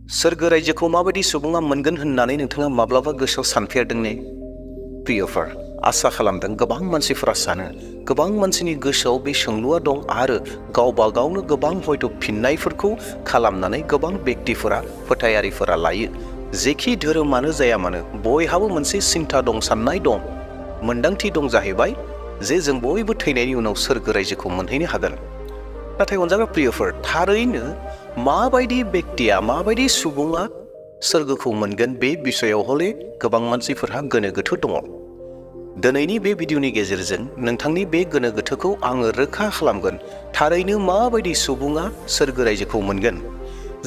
सोरगो रायजोखौ माबायदि सुबुङा मोनगोन होननानै नोंथाङा माब्लाबा गोसोआव सानफेरदों ने? प्रियफोर, आसा खालामदों गोबां मानसिफोरा सानो, गोबां मानसिनि गोसोआव बे सोंलुआ दं आरो गावबा गावनो गोबां हयथ' फिननायफोरखौ खालामनानै गोबां बेक्तिफोरा फोथायारिफोरा लायो। जेखि धोरोमानो जाया मानो बयहाबो मोनसे सिन्था दं, साननाय दं, मोन्दांथि दं जाहैबाय जे जों बयबो थैनायनि उनाव सोरगो रायजोखौ मोनहैनो हागोन। नाथाय अनजाग्रा प्रियफोर, थारैनो माबायदि बेक्तिया, माबायदि सुबुङा सोरगोखौ मोनगोन बे बिसयाव हले गोबां मानसिफोरहा गोनो गोथो दङ। दिनैनि बे भिडिअनि गेजेरजों नोंथांनि बे गोनो गोथोखौ आङो रोखा खालामगोन। थारैनो माबायदि सुबुङा सोरगो रायजोखौ मोनगोन?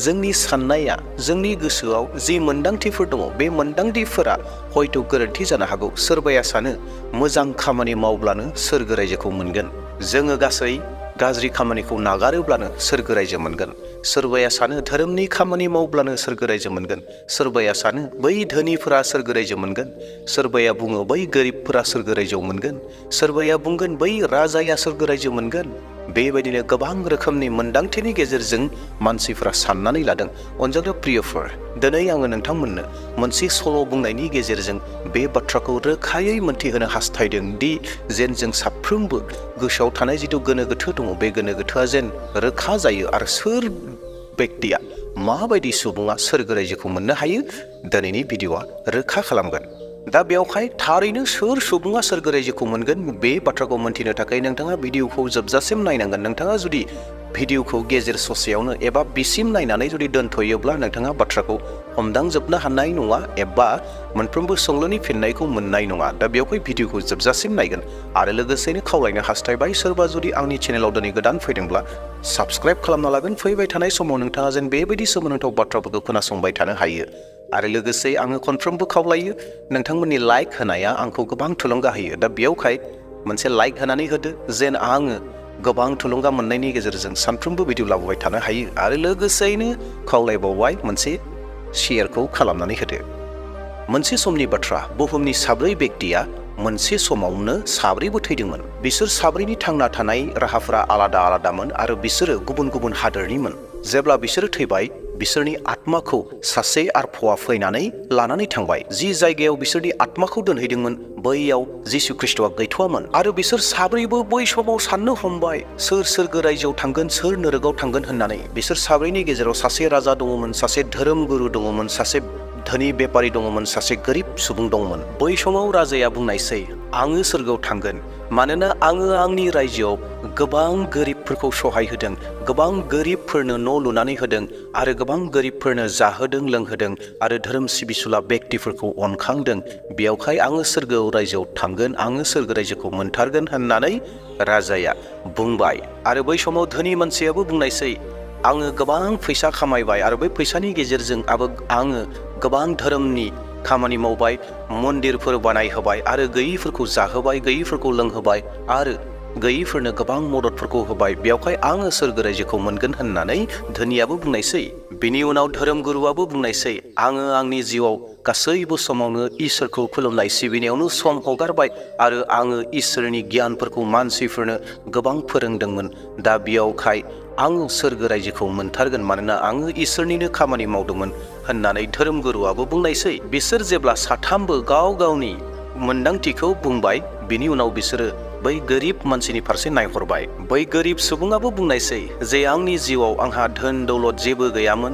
जोंनि साननाया, जोंनि गोसोआव जि मोन्दांथिफोर दङ, बे मोन्दांथिफोरा हयथ' गोरोन्थि जानो हागौ। सोरबाया सानो मोजां खामानि मावब्लानो सोरगो रायजोखौ मोनगोन, जोङो गासै गाज्रि खामानिखौ नागारोब्लानो सोरगो रायजो मोनगोन। सोरबाया सानो धोरोमनि खामानि मावब्लानो सोरगो रायजो मोनगोन। सोरबाया सानो बै धोनिफोरा सोरगो रायजो मोनगोन। सोरबाया बुङो बै गोरिबफोरा सोरगो रायजोआव मोनगोन। सोरबाया बुंगोन बै राजाया सोरगो रायजो मोनगोन। बेबायदिनो गोबां रोखोमनि मोन्दांथिनि गेजेरजों मानसिफोरा साननानै लादों। अनजाग्रा प्रियफोर, दिनै आङो नोंथांमोननो मोनसे सल' बुंनायनि गेजेरजों बे बाथ्राखौ रोखायै मोनथिहोनो हास्थायदों दि जेन जों साफ्रोमबो गोसोआव थानाय जिथु गोनो गोथो दङ, बे गोनो गोथोआ जेन रोखा जायो आरो सोर बेक्तिया, माबायदि सुबुङा सोरगो रायजोखौ मोननो हायो, दिनैनि भिडिअआ रोखा खालामगोन। दा बेवहाय थारैनो सोर सुबुङा सोरगो रायजोखौ मोनगोन बे बाथ्राखौ मोनथिनो थाखाय नोंथाङा भिडिअखौ जोबजासिम नायनांगोन। नोंथाङा जुदि भिडिअखौ गेजेर ससेयावनो एबा बिसिम नायनानै जुदि दोनथ'योब्ला नोंथाङा बाथ्राखौ हमदांजोबनो हानाय नङा एबा मोनफ्रोमबो सोंलुनि फिननायखौ मोननाय नङा। दा बेवहाय भिडिअखौ जोबजासिम नायगोन आरो लोगोसेनो खावलायनो हास्थायबाय, सोरबा जुदि आंनि चेनेलाव दिनै गोदान फैदोंब्ला साबस्क्राइब खालामना लागोन। फैबाय थानाय समाव नोंथाङा जेन बेबायदि सोमोनांथाव बाथ्राफोरखौ खोनासंबाय थानो हायो। आरो लोगोसे आङो खनफ्रोमबो खावलायो, नोंथांमोननि लाइक होनाया आंखौ गोबां थुलुंगा होयो। दा बेयावहाय मोनसे लाइक होनानै होदो, जेन आङो गोबां थुलुंगा मोननायनि गेजेरजों सानफ्रोमबो भिडिअ लाबोबाय थानो हायो। आरो लोगोसेयैनो खावलायबावबाय मोनसे शेयारखौ खालामनानै होदो। मोनसे समनि बाथ्रा, बुहुमनि साब्रै बेक्तिया मोनसे समावनो साब्रैबो थैदोंमोन। बिसोर साब्रैनि थांना थानाय राहाफोरा आलादा आलादामोन आरो बिसोरो गुबुन गुबुन हादोरनिमोन। जेब्ला बिसोरो थैबाय, बिसोरनि आत्माखौ सासे आरफ'आ फैनानै लानानै थांबाय। जि जायगायाव बिसोरनि आत्माखौ दोनहैदोंमोन बैयाव जिसु ख्रिस्ट'आ गैथ'वामोन। आरो बिसोर साब्रैबो बै समाव साननो हमबाय सोर सोरगो रायजोआव थांगोन, सोर नोरगआव थांगोन होननानै। बिसोर साब्रैनि गेजेराव सासे राजा दङमोन, सासे धोरोम गुरु दङमोन, सासे धोनि बेपारि दङमोन, सासे गोरिब सुबुं दङमोन। बै समाव राजाया बुंनायसै, आङो सोरगोआव थांगोन, मानोना आङो आंनि रायजोआव गोबां गोरिबफोरखौ सहाय होदों, गोबां गोरिबफोरनो न' लुनानै होदों आरो गोबां गोरिबफोरनो जाहोदों लोंहोदों आरो धोरोम सिबिसुला बेक्तिफोरखौ अनखांदों। बेयावहाय आङो सोरगोआव रायजोआव थांगोन, आङो सोरगो रायजोखौ मोनथारगोन होननानै राजाया बुंबाय। आरो बै समाव धोनि मानसियाबो बुंनायसै, आङो गोबां फैसा खामायबाय आरो बै फैसानि गेजेरजों आङो गोबां धोरोमनि खामानि मावबाय, मन्दिरफोर बानायहोबाय आरो गैयैफोरखौ जाहोबाय, गैयैफोरखौ लोंहोबाय आरो गैयैफोरनो गोबां मददफोरखौ होबाय। बेवहाय आङो सोरगो रायजोखौ मोनगोन होननानै धोनियाबो बुंनायसै। बिनि उनाव धोरोम गुरुआबो बुंनायसै, आङो आंनि जिउआव गासैबो समावनो इसोरखौ खुलुमनाय सिबिनायावनो सम हगारबाय आरो आङो इसोरनि गियानफोरखौ मानसिफोरनो गोबां फोरोंदोंमोन। दा बेयावहाय आङो सोरगो रायजोखौ मोनथारगोन, मानोना आङो इसोरनिनो खामानि मावदोंमोन होननानै धोरोम गुरुआबो बुंनायसै। बिसोर जेब्ला साथामबो गाव गावनि मोन्दांथिखौ बुंबाय, बिनि उनाव बिसोरो बै गोरिब मानसिनि फारसे नायहरबाय। बै गोरिब सुबुङाबो बुंनायसै जे आंनि जिउआव आंहा धोन दौलत जेबो गैयामोन,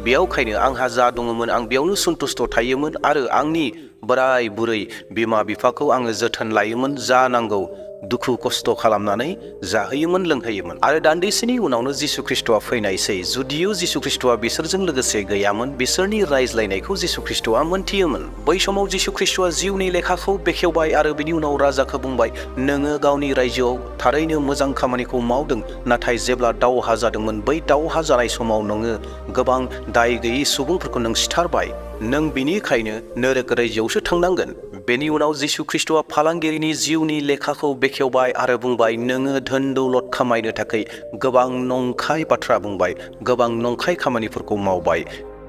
बेयावखायनो आंहा जा दङमोन आं बेयावनो सन्तुष्ट थायोमोन आरो आंनि बोराय बुरै बिमा बिफाखौ आङो जोथोन लायोमोन, जा नांगौ दुखु खस्थ' खालामनानै जाहोयोमोन लोंहोयोमोन। आरो दान्दिसेनि उनावनो जिसु ख्रिस्ट'आ फैनायसै। जुदियो जिसु ख्रिस्ट'आ बिसोरजों लोगोसे गैयामोन, बिसोरनि रायज्लायनायखौ जिसु ख्रिस्ट'आ मोनथियोमोन। बै समाव जिसु ख्रिस्ट'आ जिउनि लेखाखौ बेखेवबाय आरो बिनि उनाव राजाखौ बुंबाय, नोङो गावनि रायजोआव थारैनो मोजां खामानिखौ मावदों, नाथाय जेब्ला दावहा जादोंमोन बै दावहा जानाय समाव नोङो गोबां दाय गैयै सुबुंफोरखौ नों सिथारबाय, नों बिनिखायनो नोरग रायजोआवसो थांनांगोन। बेनि उनाव जिसु ख्रिस्ट'आ फालांगिरिनि जिउनि लेखाखौ बेखेवबाय आरो बुंबाय, नोङो धोन दौलत खामायनो थाखाय गोबां नंखाय बाथ्रा बुंबाय, गोबां नंखाय खामानिफोरखौ मावबाय,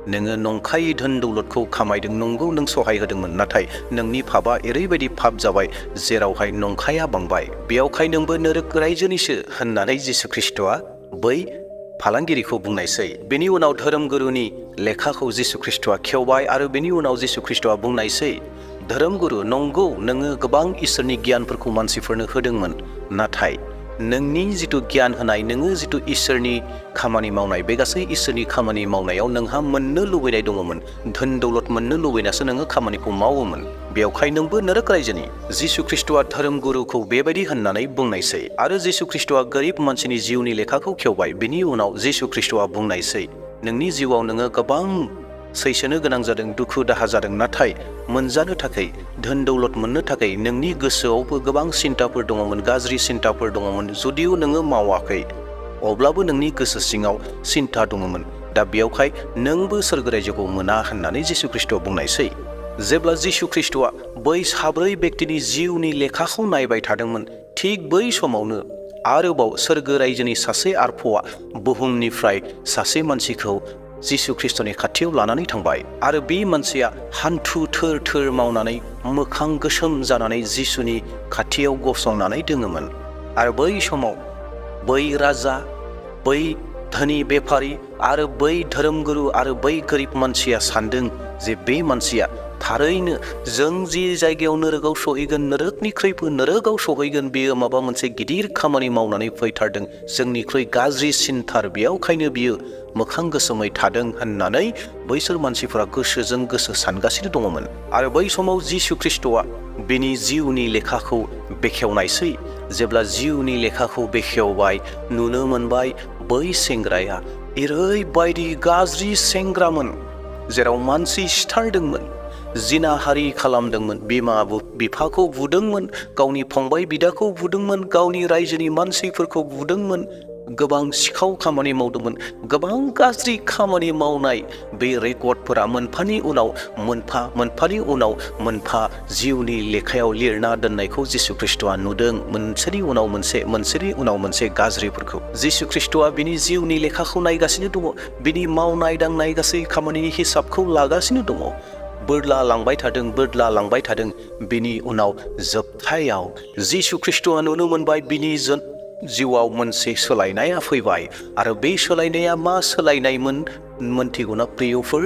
नोङो नंखाय धोन दौलतखौ खामायदों। नंगौ, नों सहाय होदोंमोन, नाथाय नोंनि पापआ ओरैबायदि पाप जाबाय जेरावहाय नंखाया बांबाय। बेयावहाय नोंबो नोरग रायजोनिसो होननानै जिसु ख्रिस्ट'आ बै फालांगिरिखौ बुंनायसै। बेनि उनाव धोरोमगुरुनि लेखाखौ जिसु ख्रिस्ट'आ खेवबाय आरो बेनि उनाव जिसु ख्रिस्ट'आ बुंनायसै, धोरोमगुरु नंगौ नोङो गोबां इसोरनि गियानफोरखौ मानसिफोरनो होदोंमोन, नाथाय नोंनि जिथु गियान होनाय, नोङो जिथु इसोरनि खामानि मावनाय, बे गासै इसोरनि खामानि मावनायाव नोंहा मोननो लुबैनाय दङमोन। धोन दौलत मोननो लुबैनासो नोङो खामानिखौ मावोमोन। बेवखाय नोंबो नरक रायजोनि। जिसु ख्रिस्ट'आ धोरोमगुरुखौ बेबायदि होननानै बुंनायसै आरो जिसु ख्रिस्ट'आ गोरिब मानसिनि जिउनि लेखाखौ खेवबाय। बेनि उनाव जिसु ख्रिस्ट'आ बुंनायसै, नोंनि जिउआव नोङो गोबां सैसोनो गोनां जादों, दुखु दाहा जादों, नाथाय मोनजानो थाखाय, धोन दौलत मोननो थाखाय नोंनि गोसोआवबो गोबां सिन्ताफोर दङमोन, गाज्रि सिन्ताफोर दङमोन। जुदिও नोङो मावाखै, अब्लाबो नोंनि गोसो सिङाव सिन्ता दङमोन। दा बेयावखाय नोंबो सोरगो रायजोखौ मोना होननानै जिसु ख्रिस्ट'आ बुंनायसै। जेब्ला जिसु ख्रिस्ट'आ बै साब्रै व्यक्तिनि जिउनि लेखाखौ नायबाय थादोंमोन, थिग बै समावनो आरोबाव सोरगो रायजोनि सासे आरफ'आ बुहुमनिफ्राय सासे मानसिखौ जिसु ख्रिस्ट'नि खाथियाव लानानै थांबाय आरो बे मानसिया हान्थु थोर थोर मावनानै मोखां गोसोम जानानै जिसुनि खाथियाव गसंनानै दोङोमोन। आरो बै समाव बै राजा, बै धोनि बेफारि आरो बै धोरोमगुरु आरो बै गोरिब मानसिया सानदों जे बे मानसिया थारैनो जों जि जायगायाव नोरोगाव सहैगोन, नोरोगनिख्रुइबो नोरोगाव सहैगोन, बियो माबा मोनसे गिदिर खामानि मावनानै फैथारदों, जोंनिख्रुइ गाज्रि सिनथार, बेयावखायनो बियो मोखां गोसोमै थादों होननानै बैसोर मानसिफोरा गोसोजों गोसो सानगासिनो दङमोन। आरो बै समाव जिसु ख्रिस्ट'आ बिनि जिउनि लेखाखौ बेखेवनायसै। जेब्ला जिउनि लेखाखौ बेखेवबाय, नुनो मोनबाय बै सेंग्राया ओरैबायदि गाज्रि सेंग्रामोन, जेराव मानसि सिथारदोंमोन, जिनाहारि खालामदोंमोन, बिमा बिफाखौ बुदोंमोन, गावनि फंबाय बिदाखौ बुदोंमोन, गावनि रायजोनि मानसिफोरखौ बुदोंमोन, गोबां सिखाव खामानि मावदोंमोन। गोबां गाज्रि खामानि मावनाय बे रेकर्डफोरा मोनफानि उनाव मोनफा, मोनफानि उनाव मोनफा जिउनि लेखायाव लिरना दोननायखौ जिसु ख्रिस्ट'आ नुदों, मोनसेनि उनाव मोनसे, मोनसेनि उनाव मोनसे गाज्रिफोरखौ। जिसु ख्रिस्ट'आ बिनि जिउनि लेखाखौ नायगासिनो दङ, बिनि मावनाय दांनाय गासै खामानिनि हिसाबखौ लागासिनो दङ। बोरला लांबाय थादों, बोरला लांबाय थादों। बिनि उनाव जोबथायाव जिसु ख्रिस्ट'आ नुनो मोनबाय बिनि जिउआव मोनसे सोलायनाया फैबाय। आरो बे सोलायनाया मा सोलायनायमोन मोनथिगौना प्रियफोर?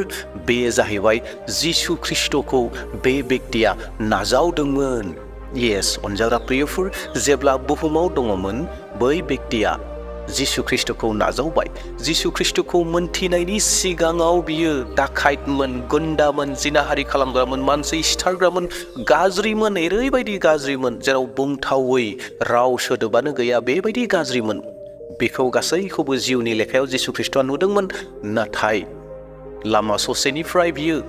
बे जाहैबाय जिसु ख्रिस्ट'खौ बे व्यक्तिया नाजावदोंमोन। येस अनजाग्रा प्रियफोर, जेब्ला बुहुमाव दङमोन बै व्यक्तिया जिसु ख्रिस्ट'खौ नाजावबाय। जिसु ख्रिस्ट'खौ मोनथिनायनि सिगाङाव बियो दाखाइतमोन, गुन्दामोन, जिनाहारि खालामग्रामोन, मानसि सिथारग्रामोन, गाज्रिमोन, ओरैबायदि गाज्रिमोन जेराव बुंथावै राव सोदोबानो गैया, बेबायदि गाज्रिमोन। बेखौ गासैखौबो जिउनि लेखायाव जिसु ख्रिस्ट'आ नुदोंमोन। नाथाय लामा ससेनिफ्राय बियो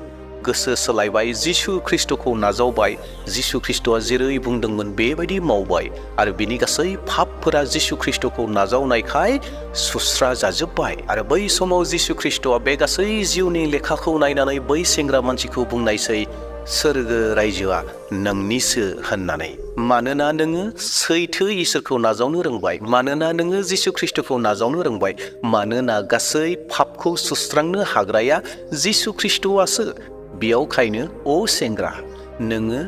गोसो सोलायबाय, जिसु ख्रिस्ट'खौ नाजावबाय। जिसु ख्रिस्ट'आ जेरै बुंदोंमोन बेबायदि मावबाय आरो बिनि गासै पापफोरा जिसु ख्रिस्ट'खौ नाजावनायखाय सुस्रा जाजोब्बाय। आरो बै समाव जिसु ख्रिस्ट'आ बे गासै जिउनि लेखाखौ नायनानै बै सेंग्रा मानसिखौ बुंनायसै, सोरगो रायजोआ नोंनिसो होननानै। मानोना नोङो सैथो इसोरखौ नाजावनो रोंबाय, मानोना नोङो जिसु ख्रिस्ट'खौ नाजावनो रोंबाय, मानोना गासै पापखौ सुस्रांनो हाग्राया जिसु ख्रिस्ट'आसो। बेयावखायनो अ सेंग्रा, नोङो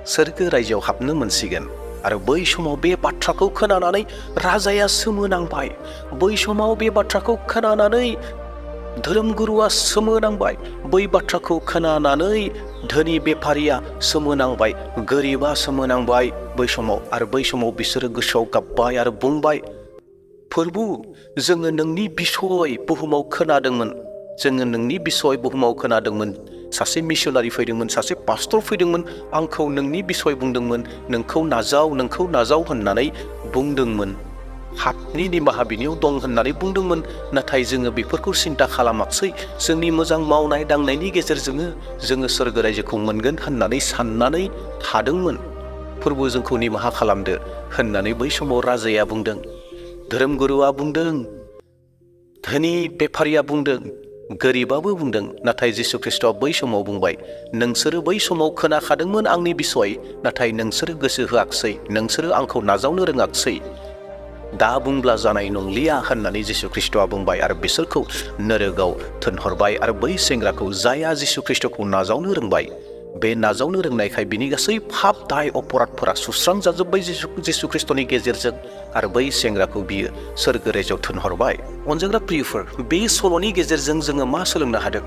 सोरगो रायजोआव हाबनो मोनसिगोन। आरो बै समाव बे बाथ्राखौ खोनानानै राजाया सोमोनांबाय। बै समाव बे बाथ्राखौ खोनानानै धोरोमगुरुआ सोमोनांबाय। बै बाथ्राखौ खोनानानै धोनि बेफारिया सोमोनांबाय, गोरिबा सोमोनांबाय बै समाव। आरो बै समाव बिसोरो गोसोआव गाबबाय आरो बुंबाय, प्रभु, जोङो नोंनि बिसय बुहुमाव खोनादोंमोन, जोङो नोंनि बिसय बुहुमाव खोनादोंमोन। सासे मिशनारि फैदोंमोन, सासे पास्टर फैदोंमोन, आंखौ नोंनि बिसय बुंदोंमोन, नोंखौ नाजाव होननानै बुंदोंमोन, हातनि निमाहा बिनियाव दं होननानै बुंदोंमोन। नाथाय जोङो बेफोरखौ सिन्ता खालामाखसै। जोंनि मोजां मावनाय दांनायनि गेजेरजोंनो जोङो सोरगो रायजोखौ मोनगोन होननानै साननानै थादोंमोन। प्रभु, जोंखौ निमाहा खालामदो होननानै बै समाव राजाया बुंदों, धोरोमगुरुआ बुंदों, धोनि बेफारिया बुंदों, गोरिबाबो बुंदों। नाथाय जिसु ख्रिस्ट'आ बै समाव बुंबाय, नोंसोरो बै समाव खोनाखादोंमोन आंनि बिसय, नाथाय नोंसोरो गोसो होआखसै, नोंसोरो आंखौ नाजावनो रोङाखसै। दा बुंब्ला जानाय नंलिया होननानै जिसु ख्रिस्ट'आ बुंबाय आरो बिसोरखौ नोरोगाव थोनहरबाय। आरो बै सेंग्राखौ, जायहा जिसु ख्रिस्ट'खौ नाजावनो रोंबाय, बे नाजावनो रोंनायखाय बिनि गासै पाप दाय अपराधफोरा सुस्रांजाजोब्बाय जिसु ख्रिस्टनि गेजेरजों आरो बै सेंग्राखौ बियो सोरगो रायजोआव थिनहरबाय। अनजाग्रा प्रियफोर, बे सल'नि गेजेरजों जोङो मा सोलोंनो हादों?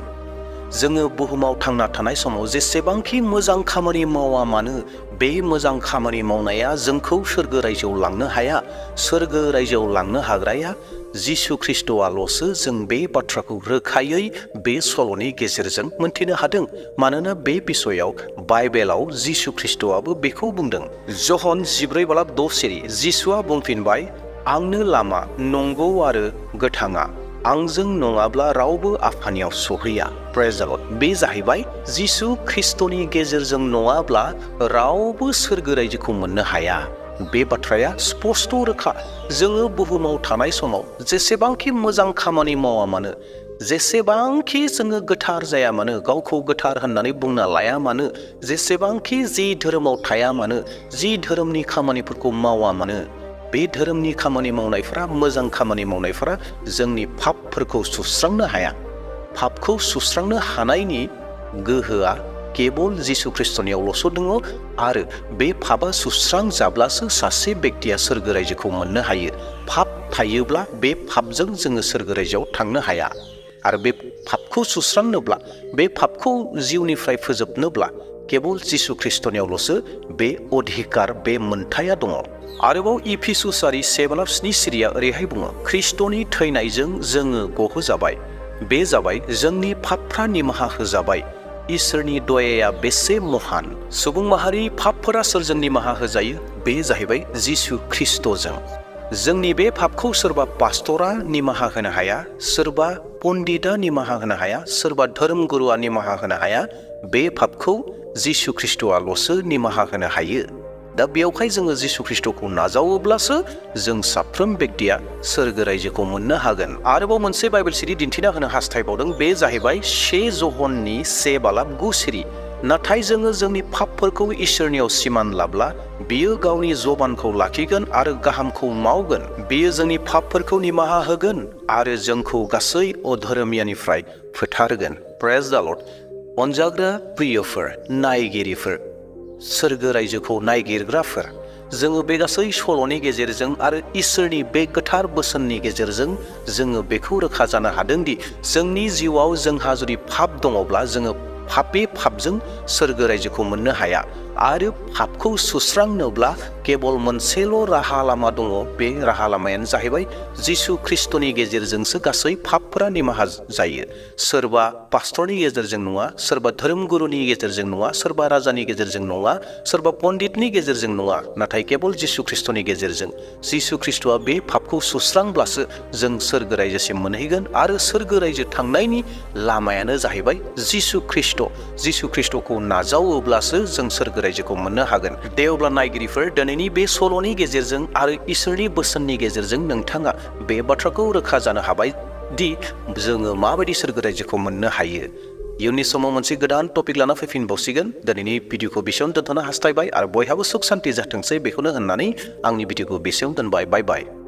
जोङो बुहुमाव थांना थानाय समाव जेसेबांखि मोजां खामानि मावा मानो बे मोजां खामानि मावनाया जोंखौ सोरगो रायजोआव लांनो हाया। सोरगो रायजोआव लांनो हाग्राया जिसु ख्रिस्ट'आल'सो। जों बे बाथ्राखौ रोखायै बे सल'नि गेजेरजों मोनथिनो हादों। मानोना बे बिसयाव बाइबेलाव जिसु ख्रिस्ट'आबो बेखौ बुंदों। जहन 14:6 जिसुआ बुंफिनबाय, आंनो लामा, नंगौ आरो गोथाङा। आंजों नङाब्ला रावबो आफानियाव सहैया। प्रेज द लर्ड। बे जाहैबाय जिसु ख्रिस्ट'नि गेजेरजों नङाब्ला रावबो सोरगो रायजोखौ मोननो हाया। बे बाथ्राया स्पष्ट रोखा। जोङो बुहुमाव थानाय समाव जेसेबांखि मोजां खामानि मावा मानो, जेसेबांखि जोङो गोथार जाया मानो, गावखौ गोथार होननानै बुंना लाया मानो, जेसेबांखि जि धोरोमाव थाया मानो, जि धोरोमनि खामानिफोरखौ मावा मानो, बे धोरोमनि खामानि मावनायफोरा, मोजां खामानि मावनायफोरा जोंनि पापफोरखौ सुस्रांनो हाया। पापखौ सुस्रांनो हानायनि गोहोआ केबल जिसु ख्रिस्ट'नियावल'सो दङ आरो बे पापा सुस्रांजाब्लासो सासे बेक्तिया सोरगो रायजोखौ मोननो हायो। पाप थायोब्ला बे पापजों जोङो सोरगो रायजोआव थांनो हाया। आरो बे पापखौ सुस्रांनोब्ला, बे पापखौ जिउनिफ्राय फोजोबनोब्ला केबल जिसु ख्रिस्ट'नियावल'सो बे अधिकार, बे मोन्थाया दङ। आरोबाव इफिसुस 7:7 ओरैहाय बुङो, ख्रिस्ट'नि थैनायजों जोङो गहोजाबाय। बे जाबाय जोंनि पापफ्रा निमाहा होजाबाय। इसोरनि दयाया बेसे महान। सुबुं माहारि पापफोरा सोरजों निमाहा होजायो? बे जाहैबाय जिसु ख्रिस्ट'जों। जोंनि बे पापखौ सोरबा पास्टरा निमाहा होनो हाया, सोरबा पण्डिता निमाहा होनो हाया, सोरबा धोरोम गुरुआ निमाहा होनो हाया। बे पापखौ जिसु ख्रिस्ट'आल'सो निमाहा होनो हायो। दा बेयावहाय जोङो जिसु ख्रिस्ट'खौ नाजावोब्लासो जों साफ्रोम बेक्तिया सोरगो रायजोखौ मोननो हागोन। आरोबाव मोनसे बाइबेल सिरि दिन्थिना होनो हास्थायबावदों। बे जाहैबाय 1 जहननि 1:9। नाथाय जोङो जोंनि पापफोरखौ इसोरनियाव सिमान लाब्ला बियो गावनि जबानखौ लाखिगोन आरो गाहामखौ मावगोन। बियो जोंनि पापफोरखौ निमाहा होगोन आरो जोंखौ गासै अधोरोमियानिफ्राय फोथारगोन। प्रेज द लर्ड। अनजाग्रा प्रियफोर, नायगिरिफोर, सोरगो रायजोखौ नायगिरग्राफोर, जोङो बे गासै सल'नि गेजेरजों आरो इसोरनि बे गोथार बोसोननि गेजेरजों जोङो बेखौ रोखा जानो हादोंदि जोंनि जिउआव जोंहा जुदि पाप दङब्ला जोङो बे पापजों सोरगो रायजोखौ मोननो हाया। आरो पापखौ सुस्रांनोब्ला केबल मोनसेल' राहा लामा दङ। बे राहा लामायानो जाहैबाय जिसु ख्रिस्ट'नि गेजेरजोंसो गासै पापफोरा निमाहा जायो। सोरबा पास्टरनि गेजेरजों नङा, सोरबा धोरोम गुरुनि गेजेरजों नङा, सोरबा राजानि गेजेरजों नङा, सोरबा पण्डितनि गेजेरजों नङा, नाथाय केबल जिसु ख्रिस्ट'नि गेजेरजों। जिसु ख्रिस्ट'आ बे पापखौ सुस्रांब्लासो जों सोरगो रायजोसिम मोनहैगोन। आरो सोरगो रायजो थांनायनि लामायानो जाहैबाय जिसु ख्रिस्ट'। जिसु ख्रिस्ट'खौ नाजावोब्लासो जों सोरगो रायजोखौ मोननो हागोन। दे अब्ला नायगिरिफोर, दिनैनि बे सल'नि गेजेरजों आरो इसोरनि बोसोननि गेजेरजों नोंथाङा बे बाथ्राखौ रोखा जानो हाबाय दि जोङो माबायदि सोरगो रायजोखौ मोननो हायो। इयुननि समाव मोनसे गोदान टपिक लाना फैफिनबावसिगोन। दिनैनि भिडिअखौ बेसेयावनो दोनथ'नो हास्थायबाय आरो बयहाबो सुख सान्ति जाथोंसै बेखौनो होननानै आंनि भिडिअखौ बेसेयावनो दोनबाय। बाय बाय।